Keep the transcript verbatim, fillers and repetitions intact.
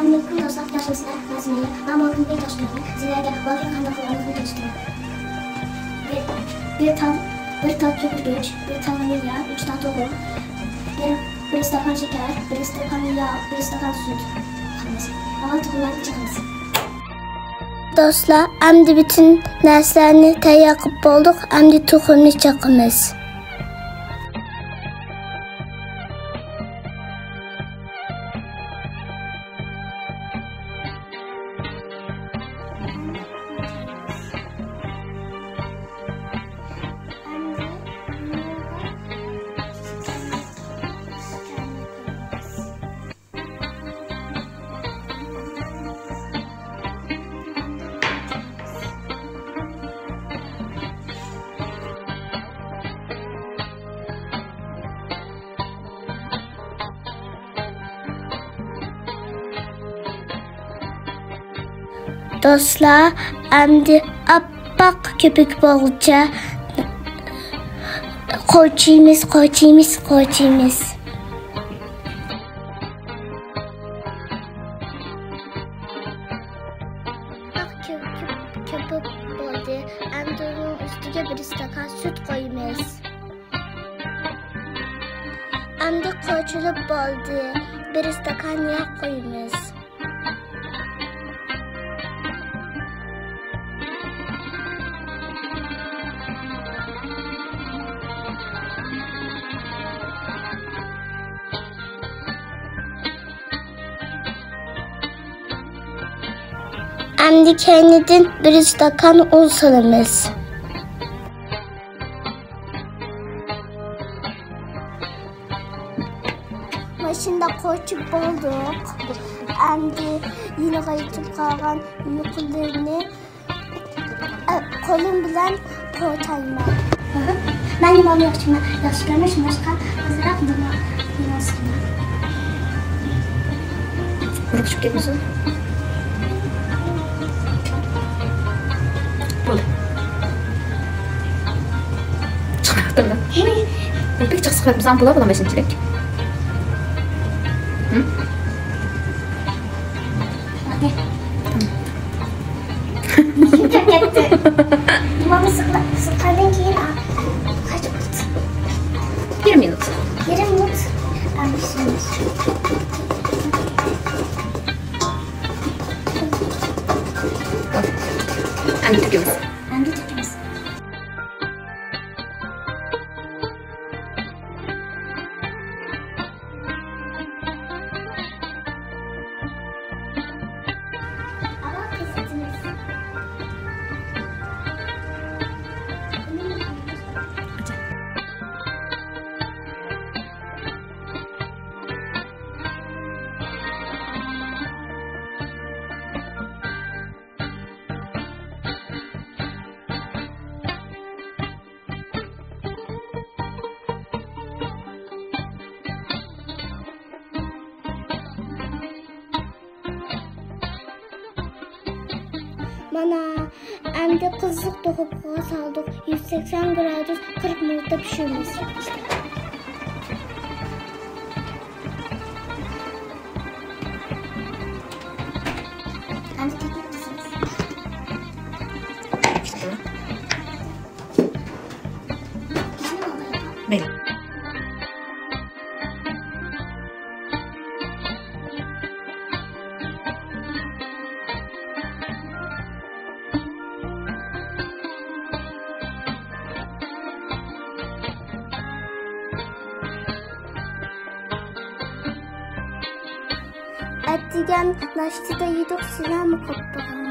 ھۆرمەتلىك دوستلار، ياخشىمۇسىلەر؟ مەن سۈمەييە. مەن مۇئەللىمىمدىن تاپشۇرۇقنى سىلەرگە بالىيان قانداق قىلغانلىقىنى كۆرسىتىمەن. بىر، بىر تال، بىر تال كۆپۈرگۈچ، بىر تال ۋانىليا، ئۈچ تال تۇخۇم، بىر، بىر ئىستاكان شېكەر، بىر ئىستاكان ياغ، بىر ئىستاكان سۈت. ئاۋۋال تۇخۇملارنى چىقىرىمىز. دوستلار، ئەمدى پۈتۈن نەرسىلەرنى تەييار قىلىپ بولدۇق. ئەمدى تۇخۇمنى چاقىمىز. دوستلار، ئەمدى ئاپئاق كۆپۈك بولغۇچە قوچۇيمىز، قوچۇيمىز، قوچۇيمىز. ئاپئاق كۆپۈك، كۆپۈك بولدى. ئەمدى ئۇنىڭ ئۈستىگە بىر ئىستاكان سۈت قۇيىمىز. ئەمدى قوچۇلۇپ بولدى. بىر ئىستاكان ياغ قۇيىمىز. ئەمدى كەينىدىن بىر ئىستاكان ئۇن سالىمىز. ماشىنىدا قوچۇپ بولدۇق. ئەمدى يېنىغا يېتىپ قالغان يۇقىلىرىنى، ئە، قولۇم بىلەن قوچايمەن. مەن نېمە ياخشى، ياخشى كۆرمەي، شۇڭلاشقا ئازراق نېمە، نېمە سالىمەن. ئۇرۇق چۈشۈپ كەتمىسۇن. بولدى. چىقىرىۋەتتىم. بۇ بەك جىق سىقىۋەتمىسەڭ بولا، بولا مەشىنچىلىك. ھە؟ بولدى. تامام. كېتىپ كەتتى. نېمە سىققاندىن كېيىن، ئا، قاچ بولدى. يېرىم مىنۇت. يېرىم مىنۇت. ئەمدى تۆكىمىز. ئەمدى تۆكىمىز. مانا، ئەمدى قىزىق توخۇپقا سالدۇق. يۈز سەكسەن گرادۇس، قىرىق مىنۇتتا پىشۇرىمىز. مەيلى. ئەتىگەن ناشتىدا يېدۇق، سىلەرمۇ قوپتىغان.